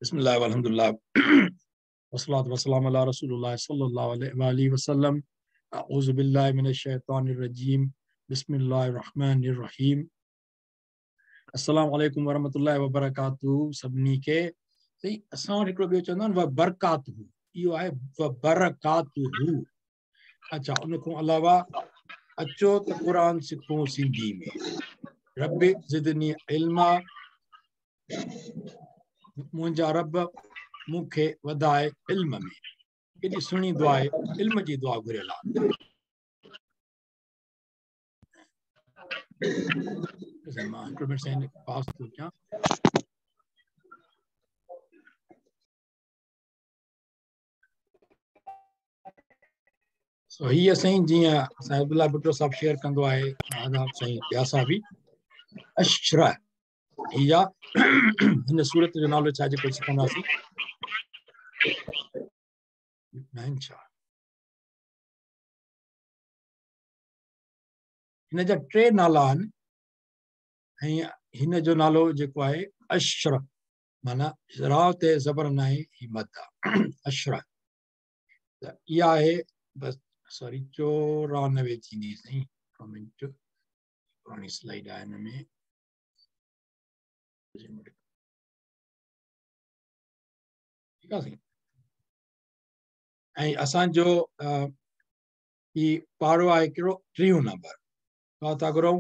बिस्मिल्लाह वल्हम्दुलिल्लाह वस्सलातु वस्सलामु अला रसूलिल्लाह सल्लल्लाहु अलैहि वसल्लम। अऊज़ु बिल्लाहि मिनश शैतानिर रजीम। बिस्मिल्लाहिर रहमानिर रहीम। अस्सलामु अलैकुम वरहमतुल्लाहि वबरकातुहू। सभिनी खे सही असां वटि हिकिड़ो ॿियो चवंदा आहिनि व बरकातुहू, इहो आहे व बरकातुहू। अच्छा, उन खां अलावा अचो त क़ुर सिखूं सिंधी में। रब ज़िदनी इल्मा, मुंहिंजा रब मूंखे वधाए इल्म में। केॾी सुहिणी दुआ आहे, इल्म जी दुआ घुरियल आहे। मां हिकिड़ो मिंट साईं पास थो कयां। सो हीअ साईं जीअं असां अब्दुल्ला भुट्टो साहिबु शेयर कंदो आहे, आदाब साईं ॿिया साहिब बि अशरा हीअ हिन सूरत जो नालो छा जेको सिखंदासीं छा। हिन जा टे नाला आहिनि ऐं हिन जो नालो जेको आहे अशर, माना राव ते ज़बर न आहे, हीअ मद आहे अशर। त इहा आहे बसि सॉरी 94 थींदी साईं। मिंट पुराणी स्लाइड आहे हिन में। ठीकु आहे साईं। ऐं असांजो हीउ पाड़ो आहे कहिड़ो 3 नंबर। दुआ था घुरूं,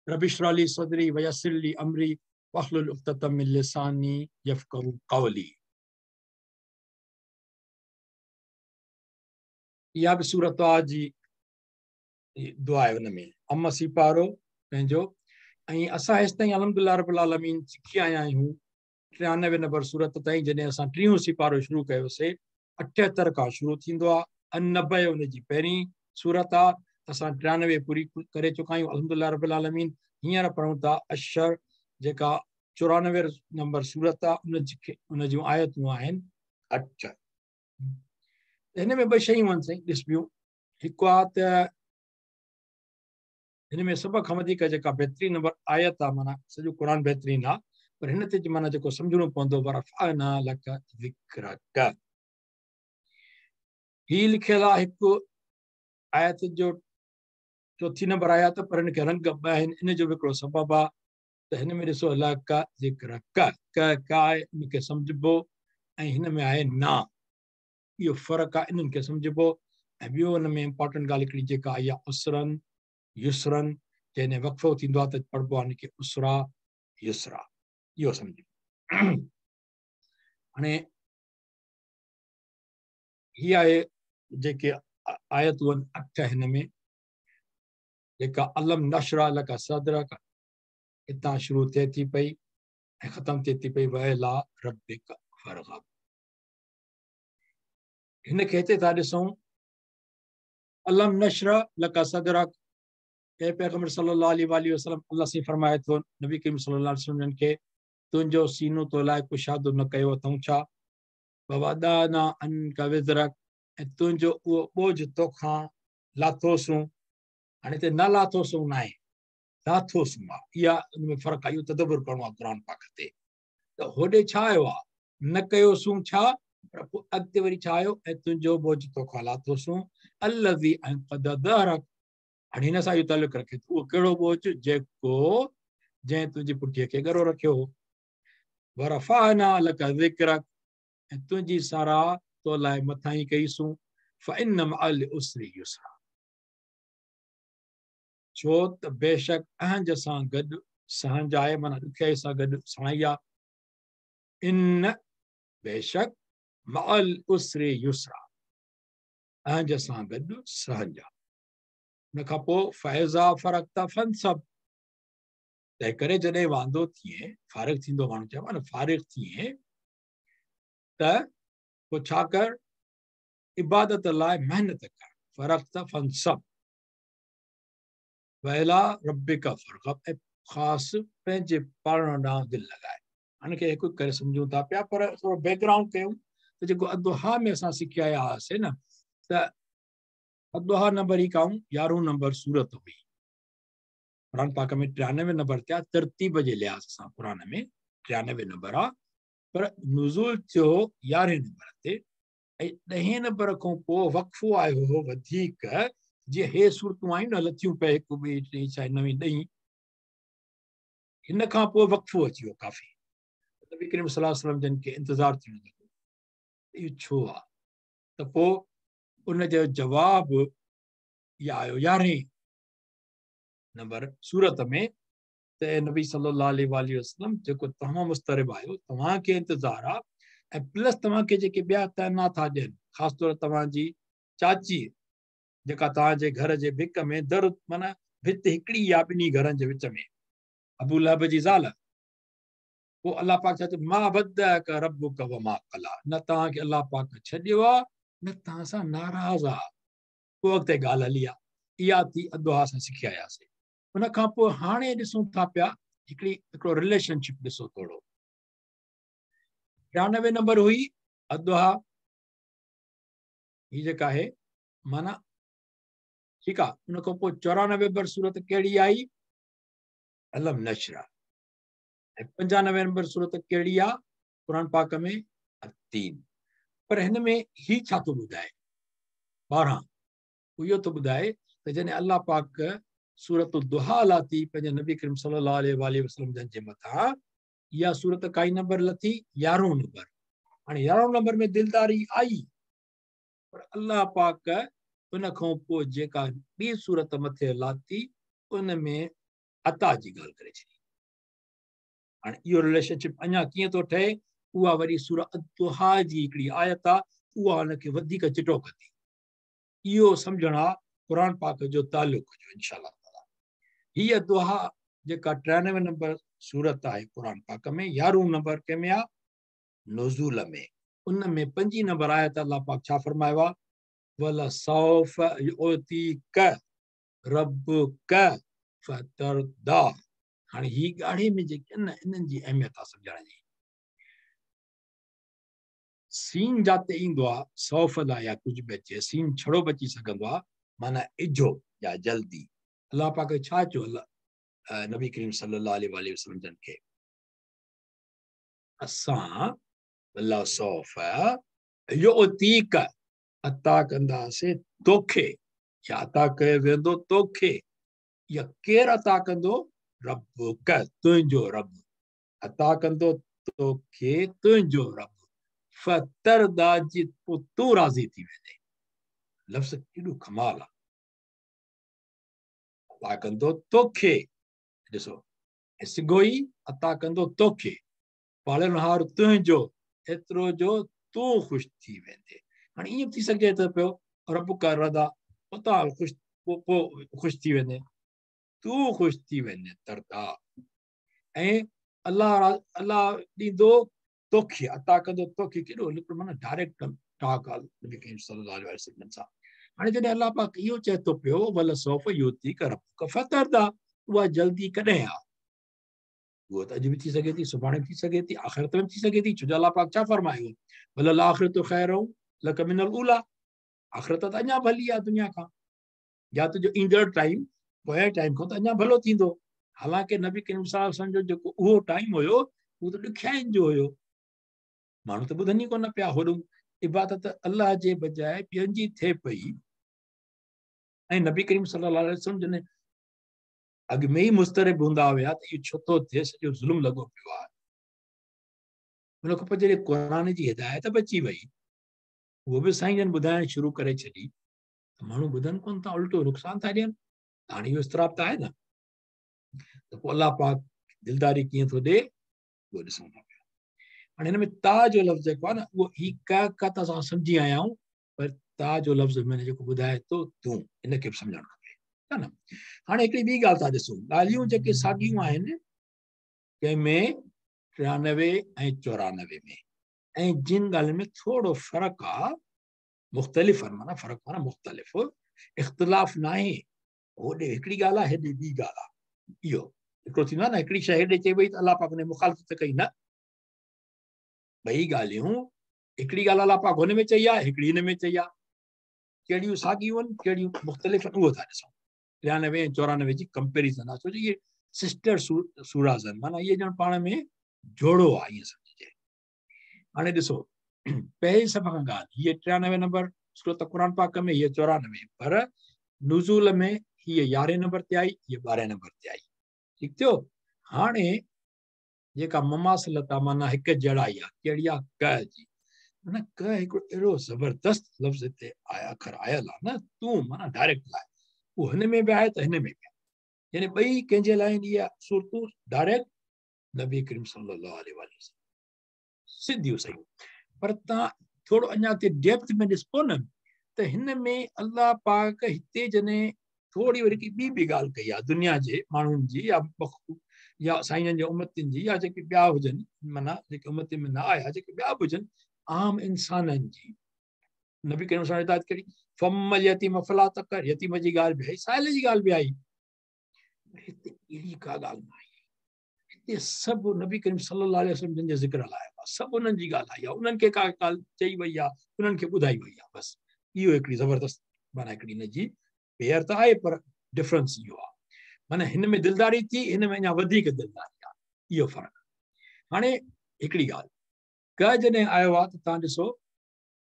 रबी इश्रह ली सदरी वयस्सिर ली अमरी वहलुल उक़दतम मिन लिसानी यफ़क़हू क़ौली। इहा बि सूरत जी दुआ आहे। हुन में अम सीपारो पंहिंजो। ऐं असां हेसि ताईं अल्हम्दुलिल्लाह रब्बिल आलमीन सिखी आया आहियूं 93 नंबर सूरत ताईं। जॾहिं असां 3 सिपारो शुरू कयोसीं, 78 खां शुरू थींदो आहे, 90 हुनजी पहिरीं सूरत आहे। असां 93 पूरी करे चुका आहियूं अल्हम्दुलिल्लाह रब्बिल आलमीन। हींअर पढ़ूं था अशर, जेका 94 नंबर सूरत आहे, उन जूं आयतूं आहिनि 8। हिन में ॿ शयूं आहिनि साईं ॾिसबियूं। हिकु आहे त हिन में सभ खां वधीक जेका बहितरीन नंबर आयत आहे, माना सॼो क़ुर बहितरीन आहे, पर हिन ते माना जेको सम्झणो पवंदो वरफ़अना लक ज़िक्रक। हीअ लिखियल आहे हिकु आयत जो 4थी नंबर आयत, पर हिनखे रंग ॿ आहिनि। इन जो बि हिकिड़ो सबबु आहे त हिन में ॾिसो लक ज़िक्रक, क क आहे, उनखे सम्झिबो, ऐं हिन में आहे ना, इहो फ़र्क़ु आहे, इन्हनि खे सम्झिबो। ऐं ॿियो हुन में इम्पोर्टेंट ॻाल्हि हिकिड़ी जेका आई आहे उसरन युसरन, जंहिंमें वक़फ़ो थींदो आहे त पढ़िबो आहे हुनखे उसरा युसरा, इहो सम्झिबो। हाणे हीअ आहे जेके आयतूं आहिनि 8 हिन में, जेका अलम नशरा लक सदरक हितां शुरू थिए थी पई ऐं ख़तमु थिए थी पई वइला रब्बिक फरग़ब। हिनखे हिते था ॾिसूं अलम नशरा लक सदरक। हे पैगम्बर सल्लल्लाहु अलैहि वसल्लम, अल्लाह साईं फरमाए थो नबी करीम सल्लल्लाहु अलैहि वसल्लम खे, तुंहिंजो सीनो तो लाइ कुशादो न कयो अथऊं छा? ववदाना अनक विज़रक, ऐं तुंहिंजो उहो बोझ तोखां लाथोसूं। हाणे हिते न लाथोसूं न आहे, लाथोसूं आहे, इहा हुन में फ़र्क़ु आहे। इहो तदबुर करिणो आहे क़ुर पाक ते। त होॾे छा आयो आहे, न कयोसूं छा, पर पोइ अॻिते वरी छा आयो, ऐं तुंहिंजो बोझ तोखां लाथोसूं। अल्लज़ी अनक़द ज़हरक, हाणे हिन सां इहो तालुक रखे थो, उहो कहिड़ो बोझ, जेको जंहिं तुंहिंजी पुठीअ खे ॻरो रखियो हो। वरफ़अना लक ज़िक्रक, ऐं तुंहिंजी सराह तो लाइ मथां ई कईसूं। फ़इन मअल उसरी युसरा, छो त बेशक अहंज सां गॾु सहंज आहे, माना ॾुखियाई सां गॾु सणाई आहे। इन बेशक मअल उसरी युसरा, अहंज सां गॾु सहंज आहे। हुन खां पोइ फ़ैज़ा फरक़्त फंसब, तंहिं करे जॾहिं वांदो थिए, फ़ारिग थींदो माण्हू चइबो आहे न, फ़ारिग थिए त पोइ छा कर, इबादत लाइ महिनत कर। फरक़्त फंसब वइला रब्बिक फरग़ब, ऐं ख़ासि पंहिंजे पाण ॾांहुं दिलि लॻाए। हुनखे हिकु करे सम्झूं था पिया, पर थोरो बैकग्राउंड कयूं त जेको अदुहा में असां सिखी आया हुआसीं न, त अदुहा नंबर ई खां 11 नंबर सूरत हुई क़ुर पाक में। 93 नंबर थिया तरतीब जे लिहाज़ सां क़ुर में 93 नंबर आहे, पर नुज़ूल थियो 11 नंबर ते ऐं 10 नंबर खां पोइ वक़फ़ो आयो हो वधीक, जीअं हे सूरतूं आयूं न लथियूं पए 1 2 3 4 9 10, हिन खां पोइ वक़फ़ो अची वियो काफ़ी। नबी करीम सल्लल्लाहु अलैहि वसल्लम जन खे इंतज़ार थियण लॻो इहो छो आहे, त पोइ उनजो जवाबु इहो आयो 11 नंबर सूरत में त नबी सल्लल्लाहु अलैहि वसल्लम जेको तव्हां मुस्तरिब आहियो, तव्हांखे इंतज़ार आहे ऐं प्लस तव्हांखे जेके ॿिया तैना था ॾियनि, ख़ासि तौर तव्हांजी चाची जेका तव्हांजे घर जे भिक में दर माना भित हिकिड़ी आहे ॿिन्ही घरनि जे विच में, अबू लहब जी ज़ाल, पोइ अलाह पाक छा चयो, मां वद्दअक रब्बुक व मा क़ला, न तव्हांखे अलाह पाक छॾियो आहे न तव्हां सां नाराज़ आहे। पोइ अॻिते ॻाल्हि हली आहे, इहा थी अदुआ असां सिखी आयासीं। उन खां पोइ हाणे ॾिसूं था पिया हिकिड़ो रिलेशनशिप ॾिसो थोरो। 93 नंबर हुई अदुआ, हीअ जेका आहे माना ठीकु आहे। उन खां पोइ 94 नंबर सूरत कहिड़ी आई, अलम नशरा। ऐं 95 नंबर सूरत कहिड़ी आहे क़ुरान पाक में, 3। पर हिन में ही छा थो ॿुधाए, 12 इहो थो ॿुधाए त जॾहिं अलाह पाक सूरत दुहा लाथी पंहिंजे नबी करीम सल्लल्लाहु अलैहि वसल्लम जन जे मथां, इहा सूरत काई नंबर लथी, 11 नंबर। हाणे 11 नंबर में दिलदारी आई, पर अलाह पाक उन खां पोइ जेका ॿी सूरत मथे लाथी उन में अता जी ॻाल्हि करे छॾी। हाणे इहो रिलेशनशिप अञा कीअं थो ठहे, उहा वरी सूरत दुहा जी हिकिड़ी आयत आहे, उहा हुनखे वधीक चिटो कंदी। इहो सम्झणु आहे क़ुरान पाक जो तालुक जो इंशाअल्लाह ताला। हीअ दुहा जेका 93 नंबर सूरत आहे क़ुरान पाक में, 11 नंबर कंहिंमें आहे, नुज़ूल में। उन में 5 नंबर आयत अलाह पाक छा फरमायो आहे, वला सौफ युतीक रब्बुक फतरदा। हाणे हीअ ॻाढ़े में जेके आहिनि न, इन्हनि जी अहमियत आहे सम्झण जी। सीन जाते ईंदो आहे सौफ लाइ या कुझु बि अचे, सीन छड़ो बि अची सघंदो आहे, माना इजो या जल्दी। अलाह पाक छा चयो अलाह नबी करीम सल्लल्लाहु अलैहि वसल्लम जन खे, असां अलाह सौफ युतीक अता कंदासीं तोखे, या अता कयो वेंदो तोखे, या केरु अता कंदो, रब्बुक तुंहिंजो रब अता कंदो तोखे तुंहिंजो रब, फतरदा जी पोइ तूं राज़ी थी वेंदे। लफ़्ज़ केॾो कमाल आहे, अता कंदो तोखे, ॾिसो ऐं सिघो ई अता कंदो तोखे, पालणहार तुंहिंजो, एतिरो जो तूं ख़ुशि थी वेंदे। हाणे ईअं बि थी सघे थो पियो, रब रदा पोइ तव्हां ख़ुशि पोइ ख़ुशि थी वेंदे, तूं ख़ुशि थी वेंदे तरदा। ऐं अलाह अलाह ॾींदो तोखे, अता कंदो तोखे, केॾो माना डायरेक्ट टॉक आहे नबी करीम सल्लल्लाहु अलैहि वसल्लम सां। हाणे जॾहिं अलाह पाक इहो चए थो पियो वल सौफ युतीक रब्बुक फतरदा, उहा जल्दी कॾहिं आहे, उहो त अॼु बि थी सघे थी, सुभाणे बि थी सघे थी, आख़िरत में बि थी सघे थी। छो जो अलाह पाक छा फरमायो, वल आख़िरत ख़ैर लक मिनल ऊला, आख़िरत त अञा भली आहे दुनिया खां, या तुंहिंजो ईंदड़ टाइम पोयां टाइम खां त अञा भलो थींदो। हालांकि नबी करीम सल्लल्लाहु अलैहि वसल्लम जो जेको उहो टाइम हुयो उहो त ॾुखियाइनि जो हुयो, माण्हू त ॿुधनि ई कोन पिया, होॾो इबादत अलाह जे बजाए ॿियनि जी थिए पई। ऐं नबी करीम सल्लल्लाहु अलैहि वसल्लम जॾहिं अॻु में ई मुस्तरिब हूंदा हुया त इहो छो थो थिए, सॼो ज़ुल्म लॻो पियो आहे। हुन खां पोइ जॾहिं क़ुरान जी हिदायत बि अची वई, उहो बि साईं जन ॿुधाइणु शुरू करे छॾी, त माण्हू ॿुधनि कोन था, उल्टो नुक़सानु था ॾियनि। हाणे इहो इस्तराब त आहे न, त पोइ अलाह पाक दिलदारी कीअं थो ॾिए उहो ॾिसूं था पिया। हाणे हिन में ता जो लफ़्ज़ जेको आहे न, उहो हीअ का त असां सम्झी आया आहियूं, पर ता जो लफ़्ज़ मैंने जेको ॿुधाए थो तूं, इनखे बि सम्झणु खपे, ठीकु आहे न। हाणे हिकिड़ी ॿी ॻाल्हि था ॾिसूं, ॻाल्हियूं जेके साॻियूं आहिनि कंहिंमें 93 ऐं 94 में, ऐं जिन ॻाल्हियुनि में थोरो फ़र्क़ु आहे, मुख़्तलिफ़ आहिनि, माना फ़र्क़ु माना मुख़्तलिफ़, इख़्तिलाफ़ न आहे, होॾे हिकिड़ी ॻाल्हि आहे, हेॾे ॿी ॻाल्हि आहे। इहो हिकिड़ो थींदो आहे न, हिकिड़ी शइ हेॾे चई वई त अलाह पाक हुन मुखालिफ़त कई, न, ॿई ॻाल्हियूं, हिकिड़ी ॻाल्हि अलाह पाक हुन में चई आहे, हिकिड़ी हिन में चई आहे, कहिड़ियूं साॻियूं आहिनि, कहिड़ियूं मुख़्तलिफ़ आहिनि, उहो था ॾिसूं। 93 ऐं 94 जी कंपेरिज़न आहे, छो जो इहे सिस्टर सूराज़ आहिनि, माना इहे ॼण पाण में जोड़ो आहे, ईअं सम्झिजे। हाणे ॾिसो पहिरीं सभ खां ॻाल्हि, हीअ 93 नंबर सूरत क़ुर पाक में, हीअ 94, पर नुज़ूल में हीअ 11 नंबर ते आई, हीअ 12 नंबर ते आई। ठीकु थियो? हाणे जेका ममासलत आहे माना हिकु जहिड़ाई आहे, कहिड़ी आहे? क जी। माना क हिकिड़ो अहिड़ो ज़बरदस्त लफ़्ज़ हिते आया अखर आयल आहे न, तूं माना डायरेक्ट लाइ, उहो हिन में बि आहे त हिन में बि आहे। यानी ॿई कंहिंजे लाइ आहिनि इहा सूरतूं? डायरेक्ट नबी करीम सल्लल्लाहु अलैहि वसल्लम, सिधियूं सही। पर तव्हां थोरो अञा अॻिते डेप्थ में ॾिसबो न त हिन में अलाह पाक हिते जॾहिं थोरी वरी ॿी बि ॻाल्हि कई आहे दुनिया जे माण्हुनि जी या साईं जे उमतियुनि जी या जेके ॿिया हुजनि, माना जेके उमतियुनि में न आया, जेके ॿिया बि हुजनि, आम इंसाननि जी। नबी करीम सां हिदायत करी, फम्मल यतीम फला तक़हर, यतीम जी ॻाल्हि बि आई, साइल जी ॻाल्हि बि आई। हिते अहिड़ी का ॻाल्हि न आई। हिते सभु नबी करीम सल्लल्लाहु अलैहि वसल्लम जन जे ज़िक्र लाइ आयो आहे, सभु उन्हनि जी ॻाल्हि आई आहे, उन्हनि खे का ॻाल्हि चई वई आहे, उन्हनि खे ॿुधाई वई आहे। बसि इहो हिकिड़ी ज़बरदस्त माना हिकिड़ी हिन जी पेयर त आहे, पर डिफरेंस इहो आहे, माना हिन में दिलदारी थी, हिन में अञा वधीक दिलदारी आहे, इहो फ़र्क़ु आहे। हाणे हिकिड़ी ॻाल्हि, क जॾहिं आयो आहे त तव्हां ॾिसो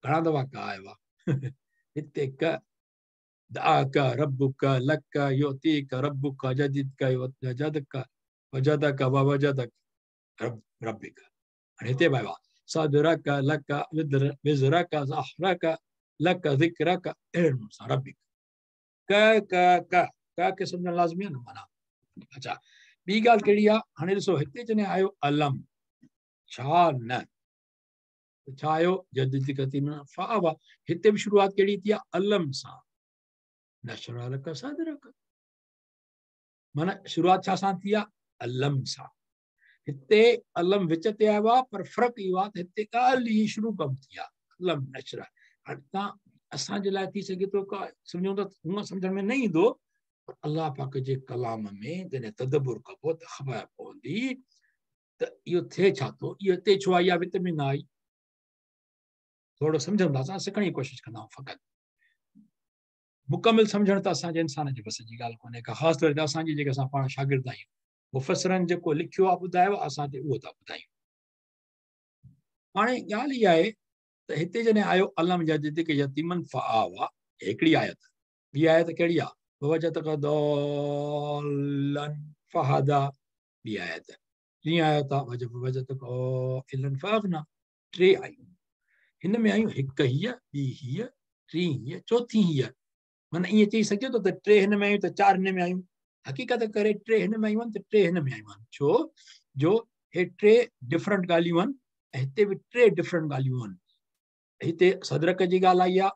घणा दफ़ा क आयो आहे। हिते क दाक रबुक लक युतीक रबुक जदिदक वजदक वजदक ववजदक रब रबिक। हाणे हिते बि आयो आहे सदरक लक विज़रक ज़हरक लक ज़िक्रक, अहिड़े नमूने सां रबिक। क क क क खे सम्झणु लाज़मी आहे न माना। अच्छा, ॿी ॻाल्हि कहिड़ी आहे? हाणे ॾिसो हिते जॾहिं आयो अलम, छा न, छा आयो? जदिद फ़ावा। हिते बि शुरूआत कहिड़ी थी आहे? अलम सां। नशरा लक सदरक, माना शुरूआत छा सां थी आहे? अलम सां। हिते अलम विच ते आयो आहे, पर फ़र्क़ु इहो आहे त हिते ॻाल्हि ई शुरू कम थी आहे, अलम नशरा। हाणे तव्हां असांजे लाइ थी सघे थो का सम्झूं त हूअं सम्झण में न ईंदो, पर अलाह पाक जे कलाम में जॾहिं तदबुर कबो त ख़बर पवंदी त इहो थिए छा थो, इहो हिते छो आई आहे, विच में न आई। थोरो सम्झंदासीं, सिखण जी कोशिशि कंदा आहियूं, फ़क़ति मुकमिल सम्झणु त असांजे इंसान जे बस जी ॻाल्हि कोन्हे का, ख़ासि तौर ते असांजी जेके असां पाण शागिर्द आहियूं, मुफ़सरनि जेको लिखियो आहे ॿुधायो असां ते उहो था ॿुधायूं। हाणे ॻाल्हि इहा आहे त हिते जॾहिं आयो अलम यजिदक यतीमन फ़आवा, हिकिड़ी आयत, ॿी आयत कहिड़ी आहे? ववजदक ضालन फ़हदा, ॿी आयत। टीं आयत आहे वजदक आइलन फ़अग़ना, टे आयूं। हिन में आयूं हिकु हीअ, ॿी हीअ, टीं हीअ, चोथी हीअ। माना ईअं चई सघिजे थो त टे हिन में आयूं त चारि हिन में आयूं। हक़ीक़त करे टे हिन में आयूं आहिनि त टे हिन में आयूं आहिनि, छो जो हे टे डिफरेंट ॻाल्हियूं आहिनि ऐं हिते बि टे डिफरेंट ॻाल्हियूं आहिनि। हिते सदरक जी ॻाल्हि आई आहे,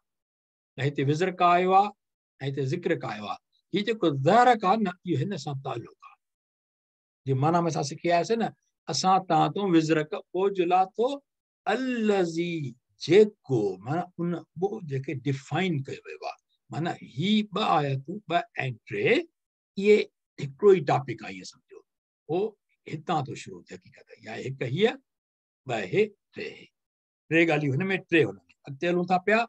ऐं हिते विज़रक आयो आहे, ऐं हिते ज़िक्रक आयो आहे। हीउ जेको ज़हरक आहे न, इहो हिन सां तालुक़ु आहे। जीअं माना में असां सिखी आयासीं न, असां तव्हां तो विज़रक बोझ लाथो, अलज़ी जेको माना उन बोझ खे डिफाइन कयो वियो आहे। माना ही ॿ आयतूं, ॿ ऐं टे, इहे हिकिड़ो ई टॉपिक आहे, ईअं सम्झो। पोइ हितां थो शुरू थिए हक़ीक़त। या हिकु हीअ, ॿ हे, टे हे, टे ॻाल्हियूं हिन में, टे हुन में। अॻिते हलूं था पिया,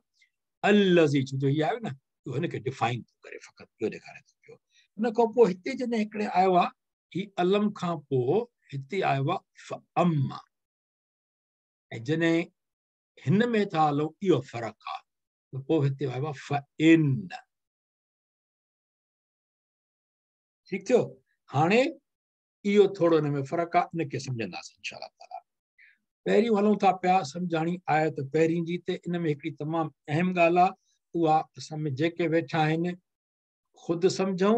अलज़ी छो जो हीअ आयो न, उहो हिनखे डिफाइन थो करे, फ़क़ति इहो ॾेखारे थो पियो। हुन खां पोइ हिते जॾहिं हिकिड़े आयो आहे, हीउ अलम खां पोइ हिते आयो आहे फ़अम्मा, ऐं जॾहिं हिन में था हलूं इहो फ़र्क़ु आहे, त पोइ हिते आयो आहे फ़इन। ठीकु थियो? हाणे इहो थोरो हिन में फ़र्क़ु आहे, इनखे सम्झंदासीं इंशा ताला। पहिरियों हलूं था पिया सम्झाणी आयत पहिरीं जी, त इन में हिकिड़ी तमामु अहम ॻाल्हि आहे, उहा असां में जेके वेठा आहिनि ख़ुदि सम्झूं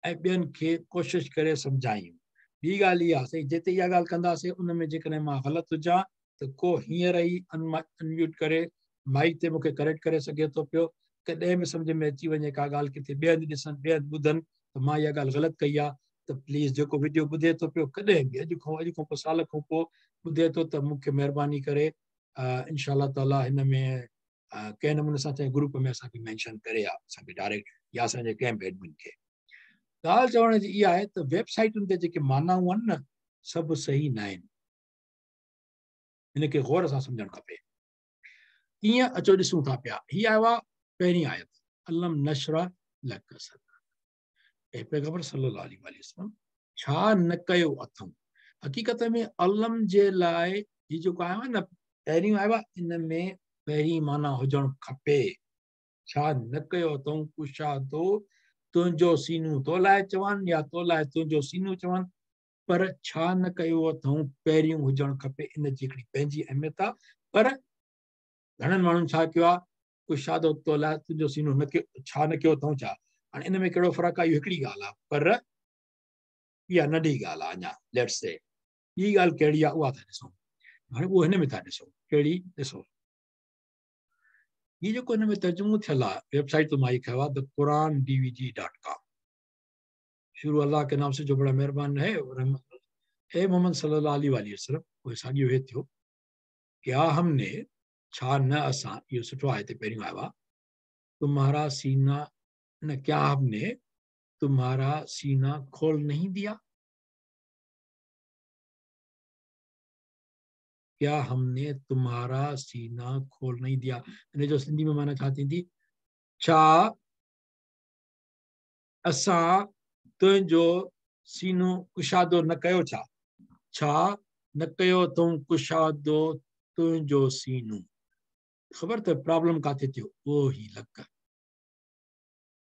ऐं ॿियनि खे कोशिशि करे सम्झायूं। ॿी ॻाल्हि इहा आहे, जिते इहा ॻाल्हि कंदासीं उन में जेकॾहिं मां ग़लति हुजां त को हींअर ई अनम्यूट करे माइक ते मूंखे करेक्ट करे सघे थो पियो। कॾहिं बि सम्झ में अची वञे का ॻाल्हि किथे ॿिए हंधि ॾिसनि, ॿिए हंधि ॿुधनि त मां इहा ॻाल्हि ग़लति कई आहे, त प्लीज़ जेको वीडियो ॿुधे थो पियो कॾहिं बि अॼु खां पोइ साल खां पोइ ॿुधे थो त मूंखे महिरबानी करे इनशा ताला हिन में कंहिं नमूने सां चाहे ग्रुप में असांखे मेंशन करे या असांखे डायरेक्ट या असांजे कंहिं बि एडमिन खे। ॻाल्हि चवण जी इहा आहे त वेबसाइटुनि ते जेके मानाऊं आहिनि न, सभु सही न आहिनि, हिनखे गौर सां सम्झणु खपे। कीअं अचो ॾिसूं था पिया, हीअ आयो आहे पहिरीं आयत, अलम नशरा लक सदरक, ऐं पैगंबर सल्लल्लाहु अलैहि वसल्लम छा न कयो अथऊं। हक़ीक़त में अलम जे लाइ हीउ जेको आयो आहे न, पहिरियों आयो आहे, इन में पहिरीं माना हुजणु खपे। छा न कयो अथऊं कुशादो तुंहिंजो सीनो तो लाइ चवनि या तो लाइ तुंहिंजो सीनो चवनि, पर छा न कयो अथऊं पहिरियों हुजणु खपे। इन जी हिकिड़ी पंहिंजी अहमियत आहे। पर घणनि माण्हुनि छा कयो आहे, कुशादो तो लाइ तुंहिंजो सीनो न कयो, छा न कयो अथऊं छा। हाणे इन में कहिड़ो फ़र्क़ु आहे, इहो हिकिड़ी ॻाल्हि आहे, पर इहा नंढी ॻाल्हि आहे अञा। Let's say ॿी ॻाल्हि कहिड़ी आहे उहा था ॾिसूं। हाणे उहो हिन में था ॾिसूं, कहिड़ी ॾिसो, हीउ जेको हिन में तर्जुमो थियल आहे, वेबसाइट ते मां इहो कयो आहे, the Quran dvd.com। शुरू अल्लाह के नाम से जो बड़ा मेहरबान है। ए मोहम्मद सल्लल्लाहु अलैहि वसल्लम, उहो साॻियो हे थियो। क्या हमने, छा न असां, इहो सुठो आहे, हिते पहिरियों आयो आहे, तुम्हारा सीना न, क्या हमने तुम्हारा सीना खोल नहीं दिया, क्या हमने तुम्हारा सीना खोल नहीं दिया। इन जो सिंधी में माना छा थींदी, छा असां तुंहिंजो सीनो कुशादो न कयो, छा, छा न कयो अथऊं कुशादो तुंहिंजो सीनो। ख़बर त प्रॉब्लम किथे थियो, उहो ही लक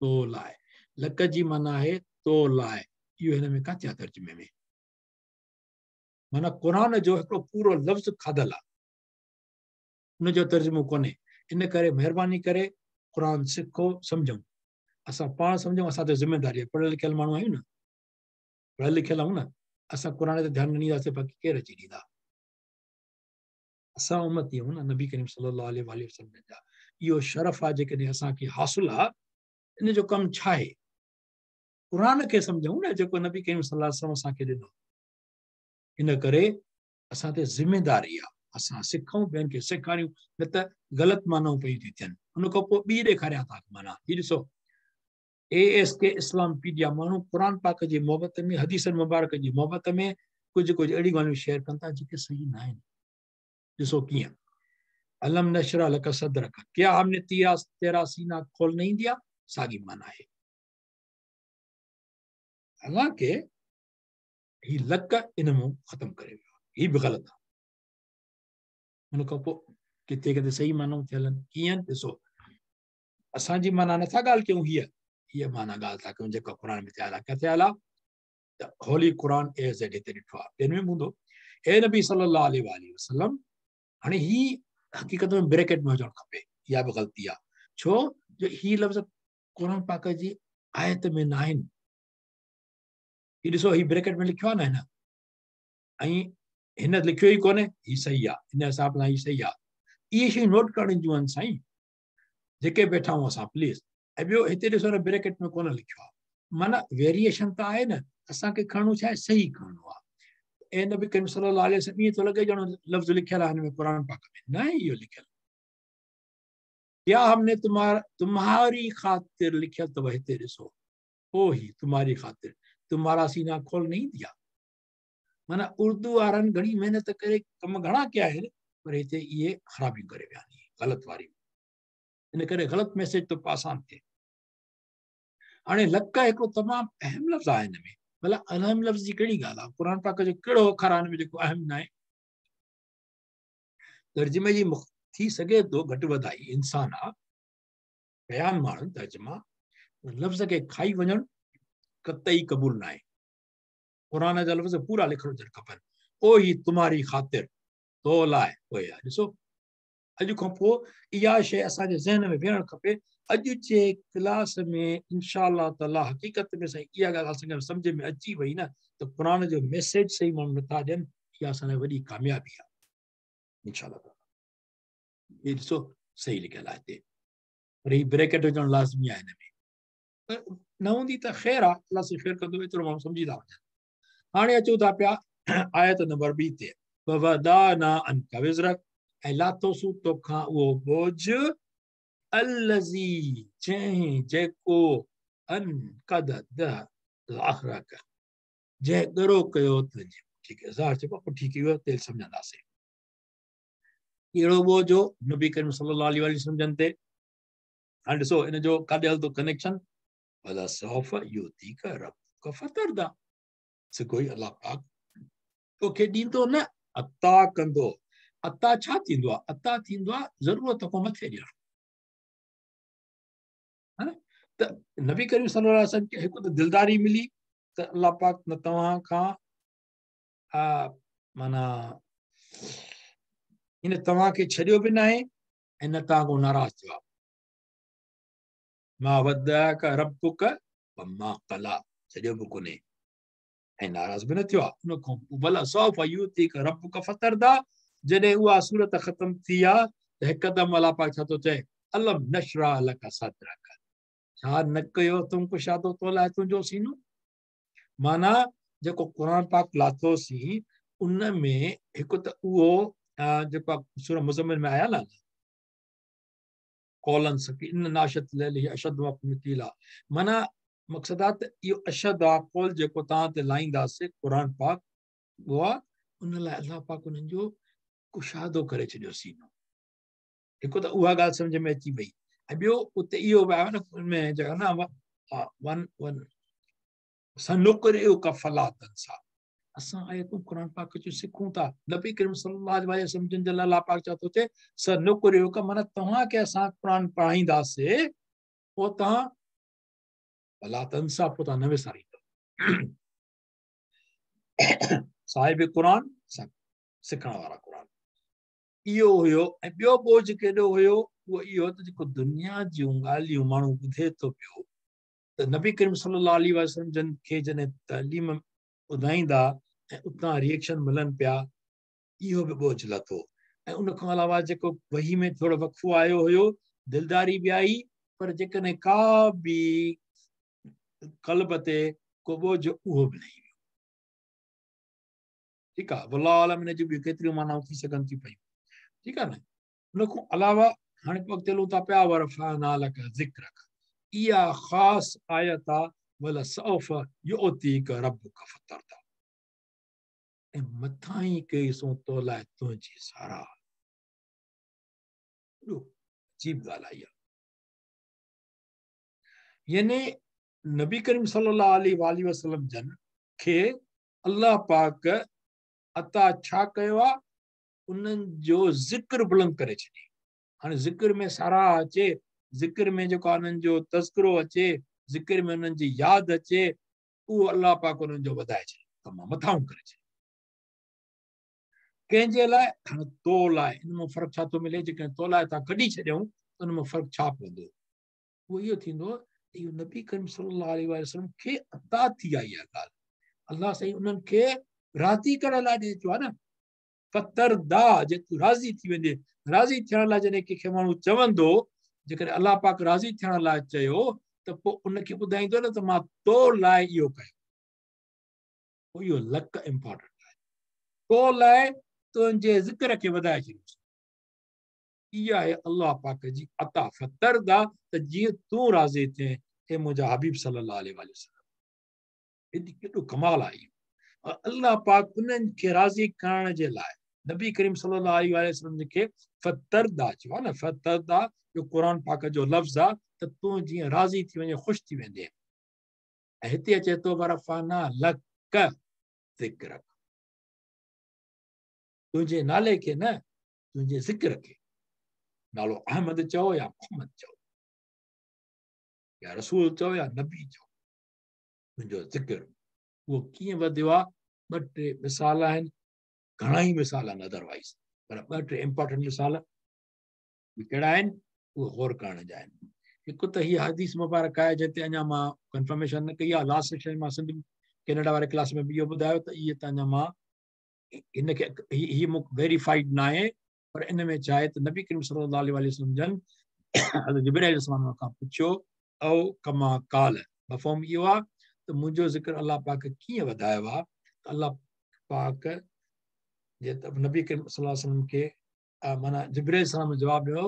तो लाइ, लक जी माना आहे तो लाइ। इहो हिन में किथे आहे तर्जुमे में, माना क़ुरान जो हिकिड़ो पूरो लफ़्ज़ खाधल आहे, उनजो तर्जुमो कोन्हे। इन करे महिरबानी करे क़ुरान सिखो, सम्झूं, असां पाण सम्झूं, असां ते ज़िम्मेदारी आहे। पढ़ियल लिखियल माण्हू आहियूं न, पढ़ियल लिखियल आहियूं न, असां क़ुरान ते ध्यानु न ॾींदासीं, बाक़ी केरु अची ॾींदा? असां उम्मती आहियूं न नबी करीम सल्लल्लाहु अलैहि वसल्लम जा। इहो शरफ़ आहे जेकॾहिं असांखे हासिल आहे। इन जो कमु छा आहे? क़ुरान खे सम्झूं न, जेको नबी करीम सल्लल्लाहु अलैहि वसल्लम असांखे ॾिनो। इन करे असां ते ज़िम्मेदारी आहे, असां सिखूं, ॿियनि खे सेखारियूं, न त ग़लति मानाऊं पयूं थी थियनि। उनखां पोइ ॿी ॾेखारियाँ तव्हांखे माना, हीअ ॾिसो, ASK इस्लामपीडिया माण्हू क़ुरान पाक जी मोहबत में, हदीसनि मुबारक जी मोहबत में कुझु कुझु अहिड़ी ॻाल्हियूं शेयर कनि था जेके सही न आहिनि। ॾिसो कीअं, अलम नशरा लक सदरक, क्या हमने तेरा तेरा सीना खोल नहीं दिया, साॻी माना आहे। हालांकि ही लक इन मां ख़त्म करे वियो, ही बि ग़लति आहे। उनखां पोइ किथे किथे सही मानाऊं थियल आहिनि, कीअं ॾिसो, असांजी माना नथा ॻाल्हि कयूं, हीअ हीअ माना ॻाल्हि था कयूं जेका क़ुरान में थियल आहे। किथे थियल आहे? त होली क़ुरान ए ज़ेड हिते ॾिठो आहे, ॿियनि में बि हूंदो। ए नबी सल्लल्लाहु अलैहि वसल्लम, हाणे ही हक़ीक़त में ब्रैकेट में हुजणु खपे, इहा बि ग़लती आहे। छो जो ही लफ़्ज़ क़ुरान पाक जी आयत में न आहिनि। हीअ ॾिसो, हीअ ब्रैकेट में लिखियो आहे न हिन, ऐं हिन लिखियो ई कोन्हे, हीअ सही आहे, हिन हिसाब सां हीअ सही आहे। इहे शयूं नोट करण जूं आहिनि साईं, जेके वेठा आहियूं असां, प्लीज़। ऐं ॿियो हिते ॾिसो न, ब्रैकेट में कोन लिखियो आहे, माना वेरिएशन त आहे न, असांखे खणणो छा आहे, सही खणणो आहे। ऐं नबी करीम सल्लल्लाहु अलैहि वसल्लम, ईअं थो लॻे ॼण लफ़्ज़ लिखियल आहे हिन में क़ुरान पाक में, न इहो लिखियल। क्या हमने तुम्हारा तुम्हारी ख़ातिर लिखियल अथव, हिते ॾिसो, ओ ही तुम्हारी ख़ातिर तुम्हारा सीना खोल नहीं दिया। माना उर्दू वारनि घणी महिनत करे कम घणा कया आहिनि, पर हिते इहे ख़राबियूं करे विया आहिनि, ग़लति वारी। इन करे ग़लति मैसेज थो पास ऑन थिए। हाणे लक हिकिड़ो तमामु अहम लफ़्ज़ आहे हिन में, भला अहम लफ़्ज़ जी कहिड़ी ॻाल्हि आहे? क़ुरान पाक जो कहिड़ो अखर आहे हिन में जेको अहम न आहे? तर्जुमे जी थी सघे थो घटि वधाई, इंसान आहे, कया आहिनि माण्हुनि तर्जुमा, लफ़्ज़ खे खाई वञणु कतई क़बूल न आहे। क़ुरान जा लफ़्ज़ पूरा लिखण हुजणु खपनि। ओ ही तुम्हारी ख़ातिर तो लाइ, पोइ ॾिसो, अॼु खां पोइ इहा शइ असांजे ज़हन में वेहणु खपे। अॼु जे क्लास में इनशा ताला हक़ीक़त में साईं इहा ॻाल्हि असांखे सम्झ में अची वई न, त क़ुरान जो मैसेज सही माण्हू नथा ॾियनि, इहा असां लाइ वॾी कामयाबी आहे इनशा ताला। हीअ ॾिसो सही लिखियल आहे हिते, पर हीअ ब्रैकेट हुजणु लाज़मी आहे हिन में, न हूंदी त ख़ैर आहे, अलाह साईं ख़ैर कंदो, एतिरो माण्हू सम्झी था वञनि। हाणे अचूं था पिया आयत नंबर ॿी ते, ववदाना अनका विज़रक, ऐं लाथोसूं तोखां उहो बोझ, अल्लज़ी जंहिं जेको अनकद ज़हरक, जंहिं ॻरो कयो तुंहिंजे पुठी खे। ज़ाहिर चइबो आहे पुठी खे, इहो तेल सम्झंदासीं। कहिड़ो बोझ हो नबी करीम सल्लल्लाहु अलैहि वसल्लम जन ते? हाणे ॾिसो इन जो काॾे हलंदो कनेक्शन, वलसौफ युतीक रब्बुक फतरदा, सगो ई अलाह पाक तोखे ॾींदो न, अता कंदो। अता छा थींदो आहे? अता थींदो आहे ज़रूरत खां मथे ॾियणु, हा न? त नबी करीम सल्लल्लाहु अलैहि वसल्लम खे हिकु त दिलदारी मिली त अलाह पाक न तव्हां खां माना इन तव्हांखे छॾियो बि न आहे ऐं न तव्हां खां नाराज़ थियो आहे। मां वद्दअक रब्बुक वमा क़ला, छॾियो बि कोन्हे ऐं नाराज़ बि न थियो आहे। उन खां पोइ भला सौफ़ युतीक रब्बुक फतरदा, जॾहिं उहा सूरत ख़तमु थी आहे त हिकदमि अलाह पाक छा थो चए, अलम नशरा लक सदरक, छा न कयो तुम कुशादो तो लाइ तुंहिंजो सीनो। माना जेको क़ुर पाक लाथोसीं उन में हिकु त उहो जेको सूरह मुज़म्मिल में आया न, कौलन सकी इन नाशत लैली अशद क़ीला, माना मक़सदु आहे त इहो अशद आहे कौल जेको तव्हां ते लाहींदासीं क़ुर पाक उहो आहे, उन लाइ अलाह पाक उन्हनि जो कुशादो करे छॾियो सीनो। हिकु त उहा ॻाल्हि सम्झ में अची वई ऐं ॿियो उते इहो बि आयो न उन में जेको न वन वन सनुक़रिउक फला तंसा, असां आयतूं क़ुर पाक जो सिखूं था। नबी करीम सल्लल्लाहु अलैहि वसल्लम जन जे लाइ अलाह पाक छा थो चए, सनुक़रिउक माना तव्हांखे असां क़ुर पढ़ाईंदासीं पोइ तव्हां फला तंसा, पोइ तव्हां न विसारींदव। साहिब क़ुर सिखण वारा क़ुर इहो हुयो। ऐं ॿियो बोझ केॾो हुयो, उहो इहो त जेको दुनिया जूं ॻाल्हियूं माण्हू ॿुधे थो पियो त नबी करीम सल्लल्लाहु अलैहि वसल्लम जन खे जॾहिं तालीम ॿुधाईंदा ऐं उतां रिएक्शन मिलनि पिया, इहो बि बोझ लथो। ऐं उन खां अलावा जेको वही में थोरो वक़फ़ो आयो हुयो, दिलदारी बि आई, पर जेकॾहिं का बि क़ल्ब ते को बोझ उहो बि लही वियो। ठीकु आहे, वल्लाहु आलम इन जूं ॿियूं केतिरियूं मानाऊं थी सघनि थियूं पयूं। ठीकु आहे न। उन खां अलावा हाणे अॻिते हलूं था पिया, वरफ़अना लक ज़िक्रक, इहा ख़ासि आयत आहे, वलसौफ़ युतीक रब्बुक फतरदा, ऐं मथां ई कईसूं तो लाइ तुंहिंजी साराह। अजीब ॻाल्हि आहे इहा। यानी नबी करीम सल्लल्लाहु अलैहि वसल्लम जन खे अलाह पाक अता छा कयो आहे, उन्हनि जो ज़िक्र बुलंद करे छॾी। हाणे ज़िक्र में साराह अचे, ज़िक्र में जेको आहे उन्हनि जो तज़किरो अचे, ज़िक्र में उन्हनि जी यादि अचे, उहो अलाह पाक उन्हनि जो वधाए छॾे, तमामु मथाऊं करे छॾे। कंहिंजे लाइ? हाणे तो लाइ। इन मां फ़र्क़ु छा थो मिले? जेकॾहिं तो लाइ तव्हां कढी छॾियऊं त उन मां फ़र्क़ु छा पवंदो? उहो इहो थींदो त इहो नबी करीम सल्लल्लाहु अलैहि वसल्लम खे अता थी आई आहे ॻाल्हि, अलाह साईं उन्हनि खे राज़ी करण लाइ ॾिए चयो आहे न, फतरदा, जे तूं राज़ी थी वेंदे। राज़ी थियण लाइ जॾहिं कंहिंखे माण्हू चवंदो, जेकॾहिं अलाह पाक राज़ी थियण लाइ चयो त पोइ उनखे ॿुधाईंदो न त मां तो लाइ इहो कयो। पोइ इहो लक इम्पोर्टेंट आहे, तो लाइ तुंहिंजे ज़िक्र खे वधाए छॾियोसीं। इहा आहे अलाह पाक जी अता, फतरदा, त जीअं तूं राज़ी थिए हे मुंहिंजा हबीब सल्लल्लाहु अलैहि वसल्लम। हेॾी केॾो कमाल आहे इहो। अलाह पाक उन्हनि खे राज़ी करण जे लाइ नबी करीम सल्लल्लाहु अलैहि वसल्लम खे फतरदा चयो आहे न, फतरदा जो क़ुर पाक जो लफ़्ज़ आहे त तूं जीअं राज़ी थी वञे, ख़ुशि थी वेंदे। ऐं हिते अचे थो वरफ़अना लक ज़िक्रक, तुंहिंजे नाले खे न, तुंहिंजे ज़िक्र खे। नालो अहमद चओ या मोहम्मद चओ या रसूल चओ या नबी चओ, तुंहिंजो ज़िक्र उहो कीअं वधियो आहे? ॿ टे मिसाल आहिनि, घणा ई मिसाल आहिनि अदरवाइज़, पर ॿ टे इम्पोर्टेंट मिसाल कहिड़ा आहिनि उहो गौर करण जा आहिनि। हिकु त हीअ हदीस मुबारक आहे जंहिं ते अञा मां कन्फर्मेशन न कई आहे। लास्ट सेशन मां सिंध कैनेडा वारे क्लास में बि इहो ॿुधायो त इहे त अञा मां हिनखे हीअ मूंखे वेरीफाइड न आहे, पर इन में छा आहे त नबी करीम सल्लल्लाहु अलैहि वसल्लम जन हज़रत जिब्राईल अलैहिस्सलाम खां पुछियो औ कमा काल, मफ़हूम इहो आहे त मुंहिंजो ज़िक्र अलाह पाक कीअं वधायो आहे? त अलाह पाक जे नबी करीम सल्लल्लाहु अलैहि वसल्लम खे माना जिब्राईल अलैहिस्सलाम जवाबु ॾिनो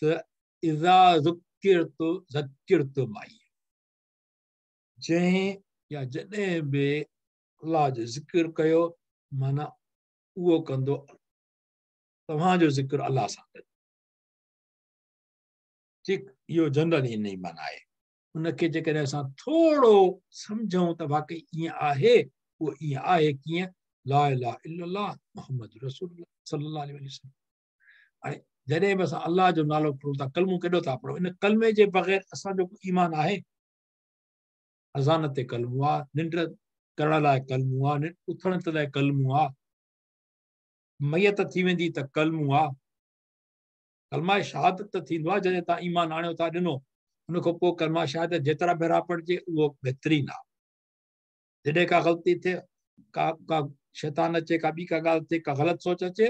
त इज़ा ज़ुकिरतु ज़किरतु माई, जंहिं या जॾहिं बि अलाह जो ज़िक्र कयो माना उहो कंदो तव्हांजो ज़िक्र अलाह सां गॾु। ठीकु, इहो जनरल इन ई माना आहे। उनखे जेकॾहिं असां थोरो सम्झूं त वाकई ईअं आहे, उहो ईअं आहे कीअं? ला इलाहा इल्लल्लाह मोहम्मद रसूलुल्लाह सल्लल्लाहु अलैहि वसल्लम। हाणे जॾहिं बि असां अलाह जो नालो खणूं था, कलमो केॾो था पढ़ूं, इन कलमे जे बग़ैर असांजो ईमान आहे? अज़ान ते कलमो आहे, निंड करण लाइ कलमो आहे, उथण लाइ कलमो आहे, मैयत थी वेंदी त कलमो आहे। कलमा शहादत त थींदो आहे जॾहिं तव्हां ईमान आणियो था ॾिनो, उनखां पोइ कलमा शहादत जेतिरा भेरा पढ़िजे उहो बहितरीनु आहे। जॾहिं का ग़लती थिए, का का शैतान अचे, का ॿी का ॻाल्हि थिए, का ग़लति सोच अचे,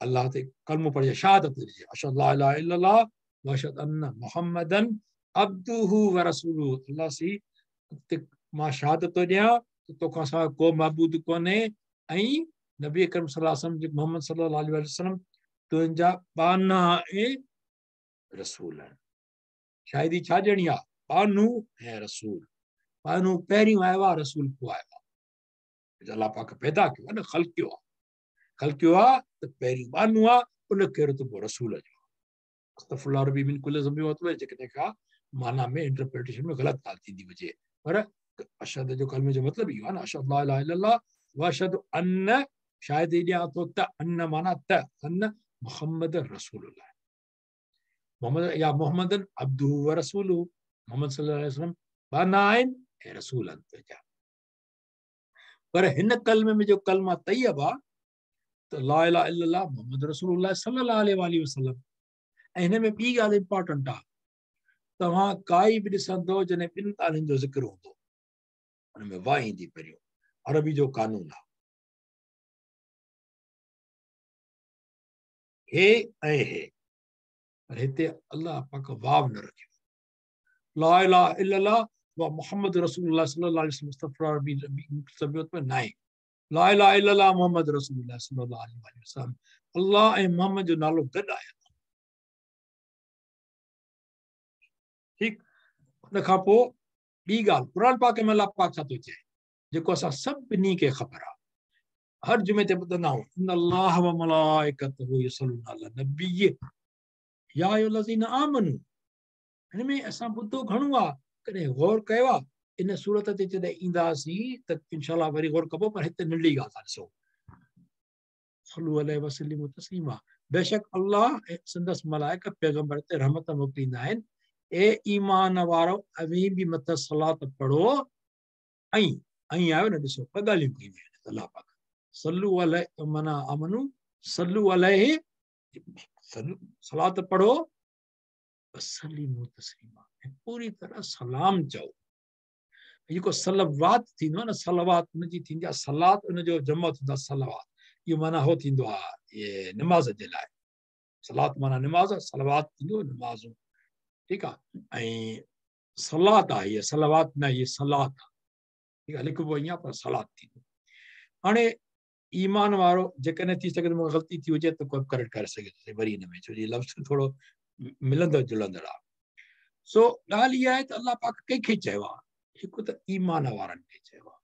अलाह ते कलमो पढ़िजे, शहादत ॾिजे, अशहदु ला इलाहा इल्लल्लाह व अशहदु अन्न मुहम्मदन अब्दुहु व रसूलुहु। अलाह सी ते मां शहादत थो ॾियां त तोखां सवाइ को महबूद कोन्हे ऐं नबी अकरम सल्लल्लाहु अलैहि वसल्लम मोहम्मद सल्लल्लाहु अलैहि वसल्लम तुंहिंजा ॿान्हा ऐं रसूल आहिनि। शाहिदी छा ॾियणी आहे? ॿान्हो ऐं रसूल। ॿान्हो पहिरियों आयो आहे, रसूल पोइ आयो आहे। अलाह पाक पैदा कयो आहे न, ख़लकियो आहे, ख़लकियो आहे त पहिरियों ॿान्हो आहे, उनखे रुतबो रसूल जो। अस्तग़फिरुल्लाह रब्बी मिन कुल्लि ज़ंबि व अतूबु इलैहि। जेकॾहिं का माना में इंटरप्रिटेशन में ग़लति ॻाल्हि थींदी हुजे, पर अशहद जो कलमे जो मतिलबु इहो आहे न, अशहदु ला इलाहा इल्लल्लाह व अशहदु अन्न, शाहिदी ॾियां थो त, अन्न माना त, अन्न मुहम्मद रसूलुल्लाह, मोहम्मद या मोहम्मदन अब्दुहु व रसूलुहु। मोहम्मद सल्लल्लाहु अलैहि वसल्लम ॿान्हा आहिनि ऐं रसूल आहिनि तुंहिंजा। पर हिन कलमे में जो कलमा तैयब आहे त ला इलाहा इल्लल्लाह मोहम्मद रसूलुल्लाह सल्लल्लाहु अलैहि वसल्लम। ऐं हिन में ॿी ॻाल्हि इम्पोर्टेंट आहे, तव्हां काई बि ॾिसंदो जॾहिं ॿिनि ॻाल्हियुनि जो ज़िक्र हूंदो, हुन में वाह ईंदी पहिरियों, अरबी जो कानून आहे, हे ऐं हे, पर हिते अलाह पाक वाव न रखियो। ला इलाहा इल्लल्लाह व मोहम्मद रसूलुल्लाह सल्लल्लाहु अलैहि वसल्लम में नाहे, ला इलाहा इल्लल्लाह मोहम्मद रसूलुल्लाह सल्लल्लाहु अलैहि वसल्लम, अलाह ऐं मोहम्मद जो नालो गॾु आयो। ठीकु, उनखां पोइ ॿी ॻाल्हि, क़ुर पाक में अलाह पाक छा थो चए, जेको असां सभिनी खे ख़बर आहे, हर जुमे ते ॿुधंदा आहियूं, इन्नल्लाह व मलाइकतहु युसल्लूना अला नबी या अय्युहल्लज़ीना आमनू। हिन में असां ॿुधो घणो आहे, कॾहिं गौर कयो आहे? इन सूरत ते जॾहिं ईंदासीं त इनशाअल्लाह वरी गौर कबो, पर हिते नंढड़ी ॻाल्हि था ॾिसो। सल्लू अलैहि वसल्लिमू तस्लीमा। बेशक अलाह ऐं संदसि मलाइक पैगंबर ते रहमत मोकिलींदा आहिनि, ए ईमान वारो अवीं बि मथां सलात पढ़ो। ऐं ऐं आयो न, ॾिसो ॿ ॻाल्हियूं कयूं आहिनि अलाह पाक, सल्लू अलैहि माना आमनू, सल्लू अलैहि सलात पढ़ो, वसल्लिमू तस्लीमा, पूरी तरह सलाम चओ। जेको सलवात थींदो आहे न, सलवात हुनजी थींदी आहे, सलात उनजो जमा थींदो आहे सलवात, इहो माना हो थींदो आहे इहे नमाज़ जे लाइ, सलात माना नमाज़, सलवात थींदो नमाज़, ठीकु आहे। ऐं सलात आहे इहा, सलवात न, इहा सलात आहे, ठीकु आहे, लिखिबो ईअं आहे पर सलात थींदो। हाणे ईमान वारो जेकॾहिं थी सघे त मूंखां ग़लती थी हुजे त को करेक्ट करे सघे थो वरी हिन में, छो जो लफ़्ज़ थोरो मिलंदड़ जुलंदड़ आहे। सो ॻाल्हि इहा आहे त अलाह पाक कंहिंखे चयो आहे, हिकु त ईमान वारनि खे चयो आहे,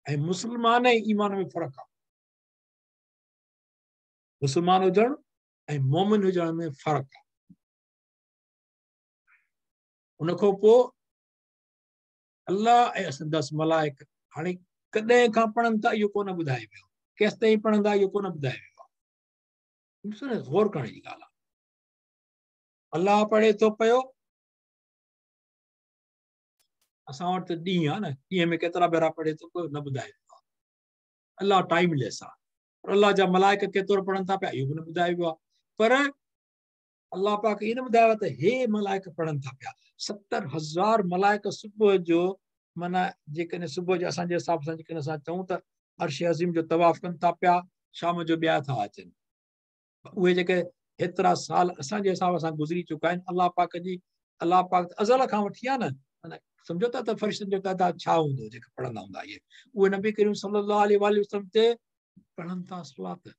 ऐं मुस्लमान ऐं ईमान में फ़र्क़ु आहे, मुस्लमान हुजणु ऐं मोमिन हुजण में फ़र्क़ु आहे। उनखां पोइ अलाह ऐं संदसि मलाइक हाणे कॾहिं खां पढ़नि था इहो कोन ॿुधाए पियो, केसि ताईं पढ़ंदा इहो कोन ॿुधाए पियो आहे। गौर करण जी ॻाल्हि आहे, अलाह पढ़े थो पियो, असां वटि त ॾींहुं आहे न, ॾींहं में केतिरा भेरा पढ़े थो पियो न ॿुधाए पियो आहे, अलाह टाइम लेस आहे। पर अलाह जा मलाइक केतिरो पढ़नि था पिया इहो बि न ॿुधाए पियो आहे, पर अलाह पाक इहो न ॿुधायो त हे मलाइक पढ़नि था पिया। 70,000 मलाइक सुबुह जो, माना जेकॾहिं सुबुह जो असांजे हिसाब सां जेकॾहिं असां चऊं त अर्श अज़ीम जो तवाफ़ कनि था पिया, शाम जो ॿिया था अचनि, उहे जेके हेतिरा साल असांजे हिसाब सां गुज़री चुका आहिनि, अलाह पाक जी, अलाह पाक अज़ल खां वठी आहे न, सम्झो था त फ़रिश्तनि जो तादाद छा हूंदो जेके पढ़ंदा हूंदा इहे, उहे नबी करीम सल्लल्लाहु अलैहि वसल्लम ते पढ़नि था सलात।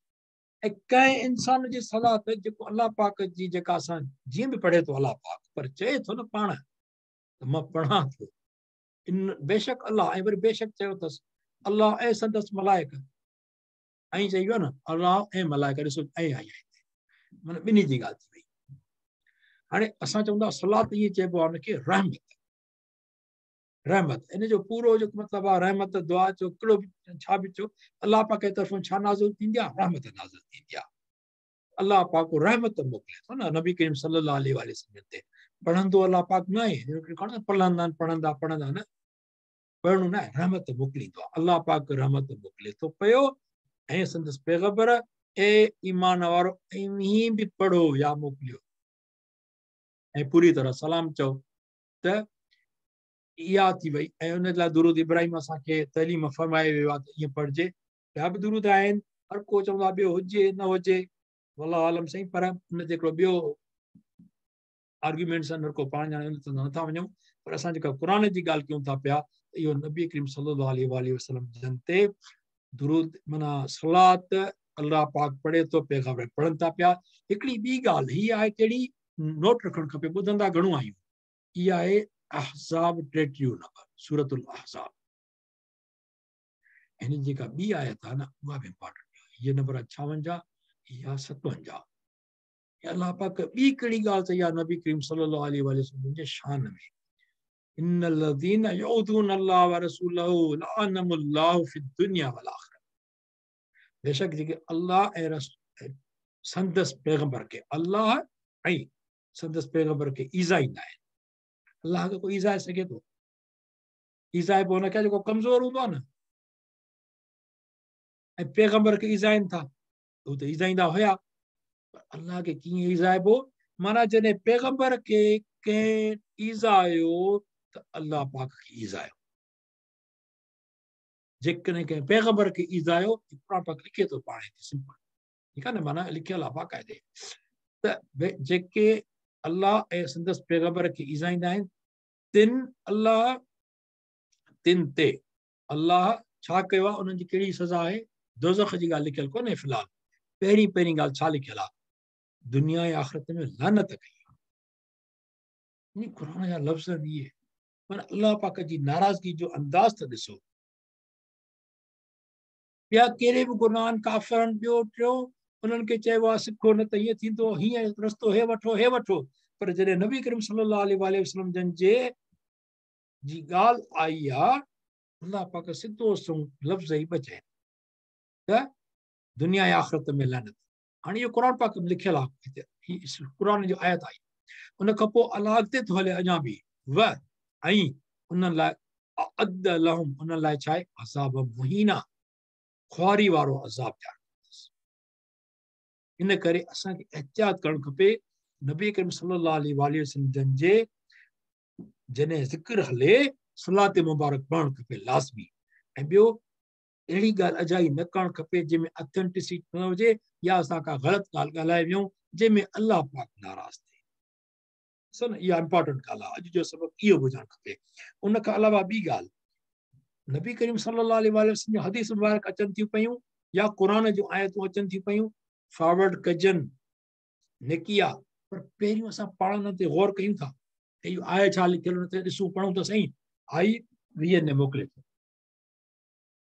ऐं कंहिं इंसान जी सलात जेको अलाह पाक जी जेका असां जीअं बि पढ़े थो अलाह पाक, पर चए थो न पाण त मां पढ़ां थो, इन बेशक अलाह, ऐं वरी बेशक चयो अथसि अलाह ऐं संदसि मलाइक, ऐं चई वियो न अलाह ऐं मलाइक, ॾिसो ऐं आई आहे, माना ॿिन्ही जी ॻाल्हि थी वई। हाणे असां चवंदा सलात ईअं चइबो आहे हुनखे रहमत, रहमत इन जो पूरो जेको मतिलबु आहे रहमत, दुआ चओ कहिड़ो बि छा बि चओ, अलाह पाक जे तरफ़ां छा नाज़िल थींदी आहे, रहमत नाज़िल थींदी आहे। अलाह पाक रहमत मोकिले थो न नबी करीम सल्लल्लाहु अलैहि वसल्लम ते। पढ़ंदो अलाह पाक न आहे, पढ़ंदा आहिनि, पढ़ंदा पढ़ंदा न, पढ़णो न आहे, रहमत मोकिलींदो आहे। अलाह पाक रहमत मोकिले थो पियो ऐं संदसि पैगंबर ए ईमान वारो ऐं बि पढ़ो या मोकिलियो ऐं पूरी तरह सलाम चओ। त इहा थी वई। ऐं उन लाइ दुरूद इब्राहिम असांखे तइलीम फरमाए वियो आहे त ईअं पढ़िजे। ॿिया बि दुरूद आहिनि, हर को चवंदो आहे ॿियो हुजे न हुजे, वल्लाहु आलम साईं, पर उन ते हिकिड़ो ॿियो आर्ग्यूमेंट्स आहिनि, हर को पाण ॼाणे, उन ते नथा वञूं। पर असां जेका क़ुर जी ॻाल्हि कयूं था पिया, इहो नबी करीम सल्लल्लाहु अलैहि वसल्लम जन ते दुरूद माना सलात अलाह पाक पढ़े थो, पैगाम पढ़नि था पिया। हिकिड़ी ॿी ॻाल्हि हीअ आहे, कहिड़ी नोट रखणु खपे, ॿुधंदा घणो आहियूं, इहा आहे अहज़ाब 33 नंबर, सूरतुल अहज़ाब। हिन जेका ॿी आयत आहे न, उहा बि इम्पोर्टेंट आहे। हीअ नंबर आहे 56 या 57। अलाह पाक ॿी कहिड़ी ॻाल्हि चई आहे नबी करीम सल्लल्लाहु अलैहि वसल्लम जे शान में, इन्नल्लज़ीना युऊज़ून अल्लाह व रसूलहू लअनहुमुल्लाहु फ़िद दुनिया वल आखिरह। बेशक जेके अलाह ऐं संदसि पैगंबर खे, अलाह ऐं संदसि पैगंबर खे ईज़ाईंदा आहिनि। अलाह खे कोई ईज़ाए सघे थो? ईज़ाइबो हुनखे जेको कमज़ोर हूंदो आहे न, ऐं पैगंबर खे ईज़ाइनि था, हू त ईज़ाईंदा हुया, पर अलाह खे कीअं ईज़ाइबो? माना जॾहिं पैगंबर खे कंहिं ईज़ायो त अलाह पाक खे ईज़ायो। जेकॾहिं कंहिं पैगंबर खे ईज़ायो, क़ुर पाक लिखे थो पाण हिते सिंपल, ठीकु आहे न, माना लिखियलु आहे बाक़ाइदे। त जेके अलाह ऐं संदसि पैगंबर खे ईज़ाईंदा आहिनि, तिन अलाह तिन ते अलाह छा कयो आहे, उन्हनि जी कहिड़ी सज़ा आहे? दोज़ख जी ॻाल्हि लिखियलु कोन्हे फ़िलहालु। पहिरीं पहिरीं ॻाल्हि छा लिखियलु आहे? दुनिया ऐं आख़िरत में लानत कई आहे। क़ुर जा लफ़्ज़ आहिनि इहे, माना अलाह पाक जी नाराज़गी जो अंदाज़ त ॾिसो। ॿिया कहिड़े बि गुनाहनि, काफ़रनि, ॿियो टियों, उन्हनि खे चइबो आहे सिखो न त हीअं थींदो, हीअं रस्तो हे वठो, हे वठो। पर जॾहिं नबी करीम सल्लल्लाहु अलैहि वसल्लम जन जे जी ॻाल्हि आई आहे, अलाह पाक सिधो सुऊं लफ़्ज़ ई ॿ चया त दुनिया ऐं आख़िरत में लानत। हाणे इहो क़ुर पाक में लिखियलु आहे, हिते क़ुर जो आयत आई। उन खां पोइ अलाह अॻिते थो हले अञा बि, व ऐं उन्हनि लाइ अद लहुम, उन्हनि लाइ छा आहे? अज़ाब मुहीना, ख़ुआरी वारो अज़ाब तयारु कंदसि। इन करे असांखे एहतियात करणु खपे। नबी करीम सल्लल्लाहु अलैहि वसल्लम जन जे जॾहिं ज़िक्र हले, सलात मुबारक पढ़णु खपे लाज़मी। ऐं ॿियो अहिड़ी ॻाल्हि अजाई न करणु खपे जंहिंमें ऑथेंटिसिटी न हुजे, या असां का ग़लति ॻाल्हि ॻाल्हाए वियूं जंहिंमें अलाह पाक नाराज़ थिए। ॾिसो न, इहा इम्पोर्टेंट ॻाल्हि आहे। अॼु जो सबक़ु इहो ॿुधणु खपे। उन खां अलावा ॿी ॻाल्हि, नबी करीम सल्लल्लाहु अलैहि वसल्लम जूं हदीस मुबारक अचनि थियूं पयूं या क़ुर जूं आयतूं अचनि थियूं पयूं, फॉरवर्ड कजनि नेकी आहे, पर पहिरियों असां पाण हुन ते ग़ौर कयूं था, इहो आहे छा लिखियलु, हुन ते ॾिसूं पढ़ूं त सही। आई 20 ने मोकिले थो,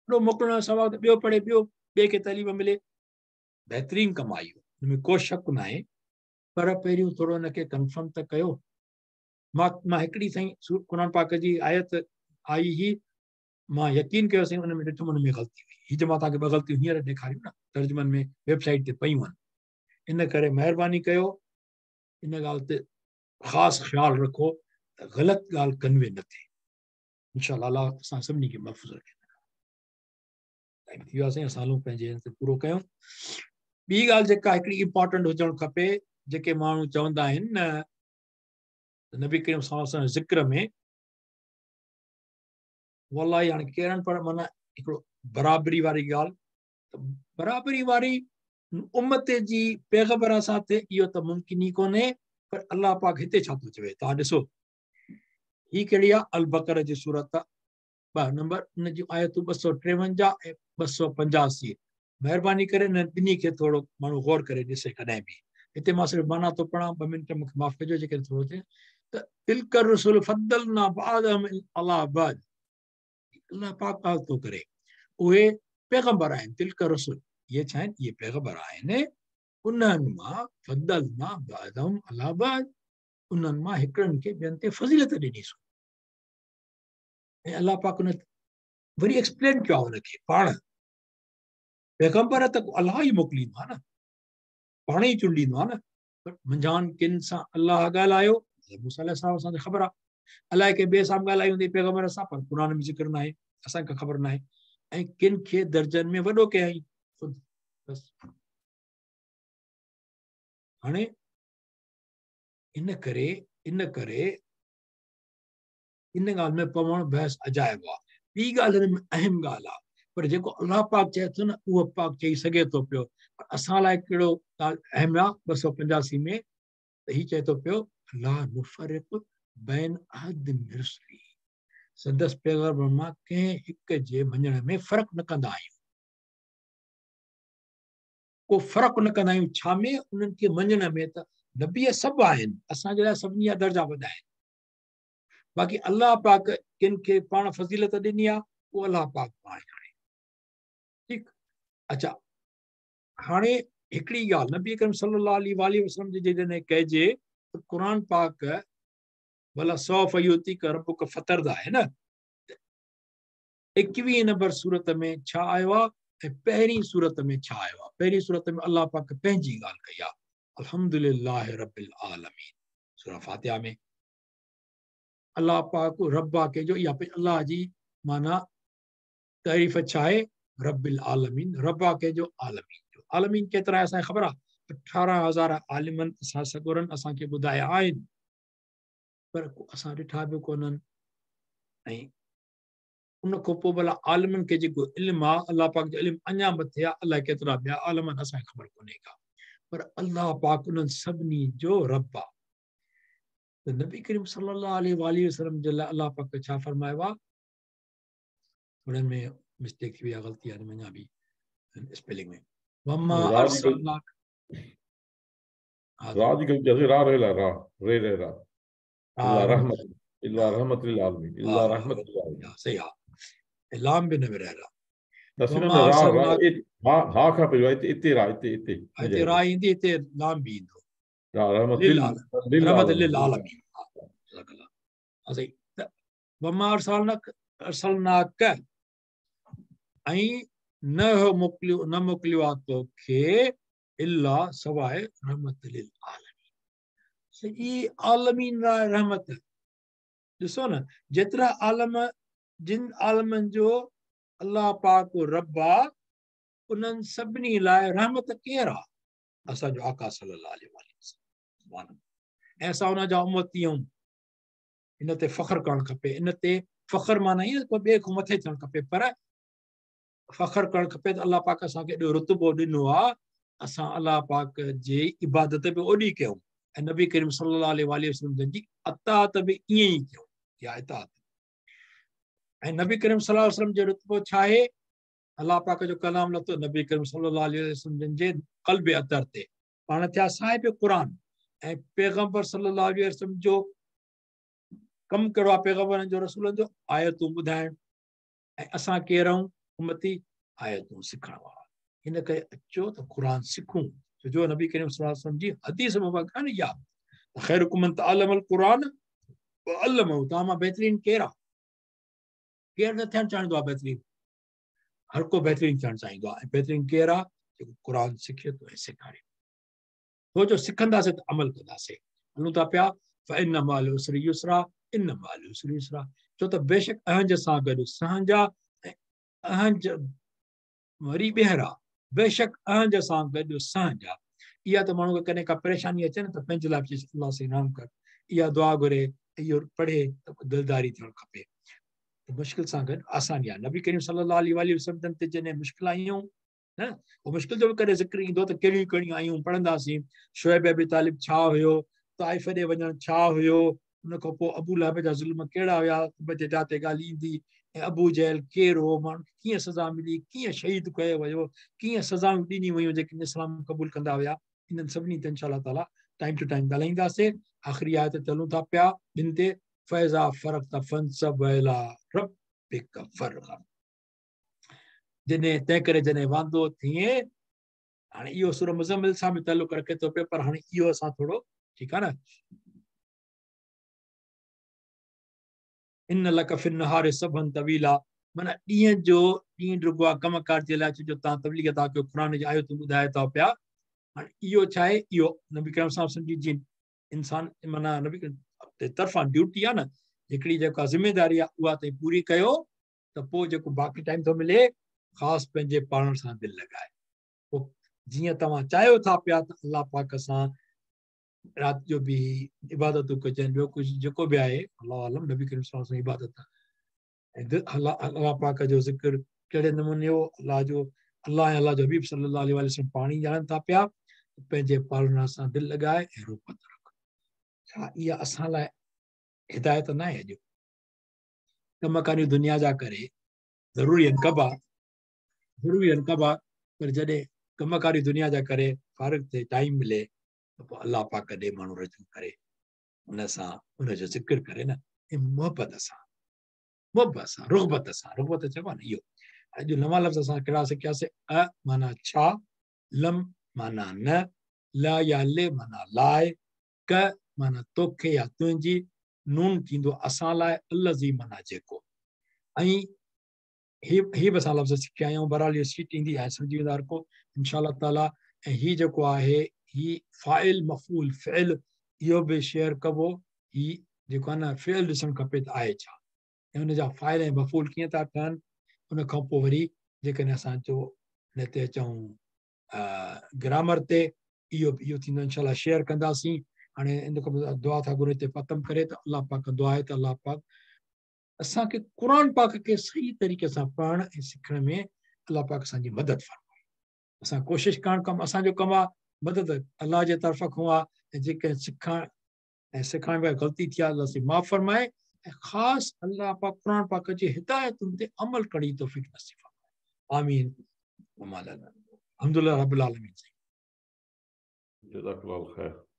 हिकिड़ो मोकिलण जो सवाबु त ॿियो पढ़े, ॿियो ॿिए खे तइलीम मिले, बहितरीन कमु आहे इहो, हुन में को शक न आहे। पर पहिरियों थोरो हुनखे कन्फर्म त कयो। मां मां हिकिड़ी साईं क़ुर पाक जी आयत आई हुई, मां यकीन कयो साईं, हुन में ॾिठुमि हुन में ग़लती हुई। हीअ मां तव्हांखे ॿ ग़लतियूं हींअर ॾेखारियूं न, तर्जुमनि में वेबसाइट ते पयूं आहिनि। इन करे महिरबानी कयो, इन ॻाल्हि ते ख़ासि ख़्यालु रखो त ग़लति ॻाल्हि कन्वे न थिए। इंशा अल्लाह असां सभिनी खे महफ़ूज़ रखे। टाइम थी वियो आहे साईं, असां हलूं पंहिंजे ते पूरो कयूं। ॿी ॻाल्हि जेका हिकिड़ी इम्पोर्टेंट हुजणु खपे, जेके माण्हू चवंदा आहिनि न नबी करीम सल्लल्लाहु अलैहि वसल्लम ज़िक्र में, वल्लाही हाणे कहिड़नि, पर माना हिकिड़ो बराबरी वारी ॻाल्हि, त बराबरी वारी उम्मत जी पैगंबर सां थिए इहो त मुमकिन ई कोन्हे। पर अलाह पाक हिते छा थो चवे, तव्हां ॾिसो, हीअ कहिड़ी आहे? अल-बकर जी सूरत 2 नंबर, उन जूं आयतूं 253 ऐं 285। महिरबानी करे हिननि ॿिन्ही खे थोरो माण्हू ग़ौर करे ॾिसे कॾहिं बि। हिते मां सिर्फ़ु माना थो पढ़ां, 2 मिंट मूंखे माफ़ कजो जेकॾहिं थोरो थिए। त तिल्क रुसुल फद्दलना बअदहुम अला बअद, अलाह पाक ॻाल्हि थो करे, उहे पैगंबर आहिनि। तिल्क रुसुल, इहे छा आहिनि? इहे पैगंबर आहिनि। उन्हनि मां फद्दलना बअदहुम अला बअद, उन्हनि मां हिकिड़नि खे ॿियनि ते फ़ज़ीलत ॾिनीसीं। ऐं अलाह पाक हुन वरी एक्सप्लेन कयो आहे हुनखे, पाण पैगंबर त अलाह ई मोकिलींदो आहे न, पाण ई चूंडींदो आहे न। पर मंझान किन सां अल्लाह ॻाल्हायो, मूसा अलैहिस्सलाम असांखे ख़बर आहे, अलाए कंहिं ॿिए सां बि ॻाल्हाई हूंदी पैगम्बर सां, पर क़ुर में ज़िक्र न आहे, असांखे ख़बर न आहे। ऐं किन खे दर्जनि में वॾो कयईं ख़ुदि, बसि। हाणे इन करे इन करे इन ॻाल्हि में पवणु बहस अजाइब आहे। ॿी ॻाल्हि हिन में अहम ॻाल्हि आहे, पर जेको अल्लाह पाक चए थो न उहो पाक चई सघे थो पियो, पर असां लाइ कहिड़ो ॻाल्हि अहम आहे? 285 में त हीउ चए थो पियो ला नुफ़र्रिक़ु बैन अहद मिन रुसुली, संदसि पैगम्बर मां कंहिं हिक जे मञण में फ़र्क़ु न कंदा आहियूं, को फ़र्क़ु न कंदा आहियूं छा में? उन्हनि खे मञण में। त नबी सभु आहिनि, असांजे लाइ सभिनी जा दर्जा वॾा आहिनि। बाक़ी अल्लाह पाक किन खे पाण फ़ज़ीलत ॾिनी आहे उहो अल्लाह पाक पाण ॼाणे, ठीकु। अच्छा, हाणे हिकिड़ी ॻाल्हि नबी अकरम सल्लल्लाहु अलैहि वसल्लम जे जॾहिं कइजे त क़ुर पाक भला सौफ़ युतीक रब्बुक फ़तरदा आहे न, 21 नंबर सूरत में छा आयो आहे ऐं पहिरीं सूरत में छा आयो आहे? पहिरीं सूरत में अल्लाह पाक पंहिंजी ॻाल्हि कई आहे, अल्हम्दुलिल्लाह रब्बिल आलमीन, सूरा फातिहा में अल्लाह पाक रब आहे कंहिंजो, इहा अल्लाह जी माना तारीफ़ छा आहे? रब्बिल आलमीन। रब आहे कंहिंजो? आलमीन जो। आलमीन केतिरा आहे असांखे ख़बर आहे? 18,000 आलिमनि असां सगोरनि असांखे ॿुधाया आहिनि, पर असां ॾिठा बि कोन्हनि। ऐं उन खां पोइ भला आलिमनि खे जेको इल्मु आहे, अल्लाह पाक जो इल्मु अञा मथे आहे, अलाए केतिरा ॿिया आलिम आहिनि असांखे ख़बर कोन्हे का, पर अल्लाह पाक उन्हनि सभिनी जो रब आहे। त नबी करीम सल्लल्लाहु अलैहि वसल्लम जे लाइ अल्लाह पाक छा फरमायो आहे? थोड़े में मिस्टेक थी वई आहे, ग़लती आहे अञा बि स्पेलिंग में। वमा अरसलनाक, रा जी ग़लती आहे, रा रे ला रा रे रे रा, इल्ला रहमत, इल्ला रहमत लिल आलमीन, इल्ला रहमत लिल आलमीन, सही आहे, लाम बि न में रह रा, रा रा हा हा खां पहिरियों इते इते रा इते इते इते रा ईंदी, इते लाम बि ईंदो, रा रहमत लिल रहमत लिल आलमीन। सही। वमा अरसलनाक अरसलनाक ऐं न मोकिलियो न मोकिलियो आहे तोखे इल्ला सवाइ रहमत लिल आलमीन। सॼी आलमीन लाइ रहमत। ॾिसो न जेतिरा आलम, जिन आलमनि जो अल्लाह पाक रब आहे, उन्हनि सभिनी लाइ रहमत केरु आहे? असांजो आका सल्लल्लाहु अलैहि वसल्लम। ऐं असां हुन जा उम्मती आहियूं, इन ते फ़ख़्रु करणु खपे। इन ते फ़ख़्रु माना ईअं को ॿिए खां मथे थियणु खपे, पर फ़ख़्रु करणु खपे त अल्लाह पाक असांखे एॾो रुतबो ॾिनो आहे, असां अल्लाह पाक जी इबादत बि ओॾी कयूं ऐं नबी करीम सल्लल्लाहु अलैहि वसल्लम जन जी अतात बि ईअं ई कयूं, इहा इतात। ऐं नबी करीम सल्लल्लाहु अलैहि वसल्लम जो रुतबो छा आहे? अल्लाह पाक जो कलाम लथो नबी करीम सल्लल्लाहु अलैहि वसल्लम जन जे क़ल्ब अतर ते, पाण थिया साहिब क़ुर। ऐं पैगम्बर सल्लल्लाहु अलैहि वसल्लम जो कमु कहिड़ो आहे? पैगम्बरनि जो रसूलनि जो आयतूं ॿुधाइण। ऐं असां केरु आहियूं? उम्मती, आयतूं सिखण वारा। इन करे अचो त क़ुर सिखूं, छो जो नबी करीम सल्लल्लाहु अलैहि वसल्लम जी हदीस मुबारक आहे न इहा, ख़ैरुकुम मन तअल्लमल क़ुर व अल्लमहू, तव्हां मां बहितरीन केरु आहे? केरु न थियणु चाहींदो आहे बहितरीन? हर को बहितरीन थियणु चाहींदो आहे। ऐं बहितरीन केरु आहे? जेको क़ुर सिखे थो ऐं सेखारे। छो जो सिखंदासीं त अमल कंदासीं। हलूं था पिया, फ़इन्न मअल उस्रि युस्रा, इन्न मअल उस्रि युस्रा, छो त बेशक अहंज सां गॾु सहंज आहे ऐं अहंज वरी ॿीहर आहे, बेशक अहंज सां गॾु सहंज आहे। इहा त माण्हू खे कॾहिं का परेशानी अचे न त पंहिंजे लाइ बि अल्लाह साईं रहम कर, इहा दुआ घुरे, इहो पढ़े त दिलदारी थियणु खपे। त मुश्किल सां गॾु आसानी आहे। नबी करीम सल्लल्लाहु अलैहि वसल्लम ते जॾहिं मुश्किल आयूं न, उहो मुश्किल जो बि कॾहिं ज़िक्र ईंदो त कहिड़ियूं कहिड़ियूं आयूं, पढ़ंदासीं। शुएब अबी तालिब छा हुयो, ताइफ़ ॾे वञणु छा हुयो, उन खां पोइ अबू लहब जा ज़ुल्म कहिड़ा हुया, जाते ॻाल्हि ईंदी। ऐं अबू जहल केरु हो, माण्हू खे कीअं सज़ा मिली, कीअं शहीद कयो वियो, कीअं सज़ाऊं ॾिनी वयूं जेके इस्लाम क़बूल कंदा हुया। इन्हनि सभिनी ते इंशा अल्लाह ताला टाइम टू टाइम ॻाल्हाईंदासीं। आख़िरी आयत ते हलूं था पिया ॿिनि ते, फ़ैज़ा फ़रग़त फ़नसब इला रब्बिक फ़रग़ब। जॾहिं तंहिं करे जॾहिं वांदो थिए, हाणे इहो सूरह मुज़म्मिल सां बि तालुक़ रखे थो पियो, पर हाणे इहो असां थोरो ठीकु आहे न। इन लक फिन नहार सबहन तवीला, माना ॾींहं जो ॾींहुं ॾिघो आहे कम कार जे लाइ, छो जो तव्हां तबलीग था कयो, क़ुर जी आयतूं ॿुधाए था पिया, हाणे इहो छा आहे, इहो नबी करीम साहब सम्झी जीअं इंसान माना नबी ते तरफ़ां ड्यूटी आहे न, हिकिड़ी जेका ज़िम्मेदारी आहे उहा त पूरी कयो त पोइ जेको बाक़ी टाइम थो मिले ख़ासि पंहिंजे पाण सां दिलि लॻाए। पोइ जीअं तव्हां चाहियो था पिया त अलाह पाक सां राति जो बि इबादतूं कजनि, ॿियो कुझु जेको बि आहे अलाह आलम, नबी करीम सां इबादत आहे। ऐं अलाह पाक जो ज़िक्र कहिड़े नमूने हो, अलाह जो अलाह ऐं अलाह जो हबीब सल्लल्लाहु अलैहि वसल्लम पाणी ॼाणनि था पिया, पंहिंजे पालना सां दिलि लॻाए ऐं रुग़बत रख। छा इहा असां लाइ हिदायत न आहे? अॼु कम कारियूं दुनिया जा करे ज़रूरी आहिनि कबा, ज़रूरी आहिनि कबा, पर जॾहिं कम कारियूं दुनिया जा करे फ़ारिग थिए टाइम मिले त पोइ अलाह पाक ॾे माण्हू रजू करे, उन सां उनजो ज़िक्र करे न, ऐं मुहबत सां, मुहबत सां, रुग़बत सां, रुग़बत चइबो आहे न इहो। अॼु नवां लफ़्ज़ असां कहिड़ा सिखियासीं? अ माना छा, लम माना न, ल या ले माना लाइ, क माना तोखे या तुंहिंजी, नून थींदो असां लाइ, अलज़ी माना जेको। ऐं ही बि असां लफ़्ज़ सिखिया आहियूं। बहरहाल इहो सीट ईंदी आहे, सम्झी वेंदा हर को इनशा ताला। ऐं हीउ जेको आहे हीउ फ़ाइल मफ़ूल फ़िइल, इहो बि शेयर कबो। हीउ जेको आहे न फ़िइल ॾिसणु खपे त आहे छा, ऐं हुनजा फ़ाइल ऐं मफ़ूल कीअं था ठहनि। उन खां पोइ वरी जेकॾहिं असां चओ हिन ते अचूं ग्रामर ते, इहो इहो थींदो इनशा शेयर कंदासीं। हाणे इन खां पोइ दुआ था घुरूं हिते ख़तमु करे त अलाह पाक दुआ आहे त अलाह पाक असांखे क़ुर पाक खे सही तरीक़े सां पढ़ण ऐं सिखण में अलाह पाक असांजी मदद फरमाए। असां कोशिशि करणु कमु असांजो कमु आहे, मदद अलाह जे तरफ़ खां आहे। ऐं जेके सिखण ऐं सेखारण में ग़लती थी आहे अलाह से माफ़ फरमाए, ऐं ख़ासि अलाह पाक क़ुर पाक जी हिदायतुनि ते अमल करण जी तौफ़ीक़ नसीब फरमाए। आमीन। अल्हम्दुलिल्लाह रब्बिल आलमीन। जज़ाकल्लाह खैर।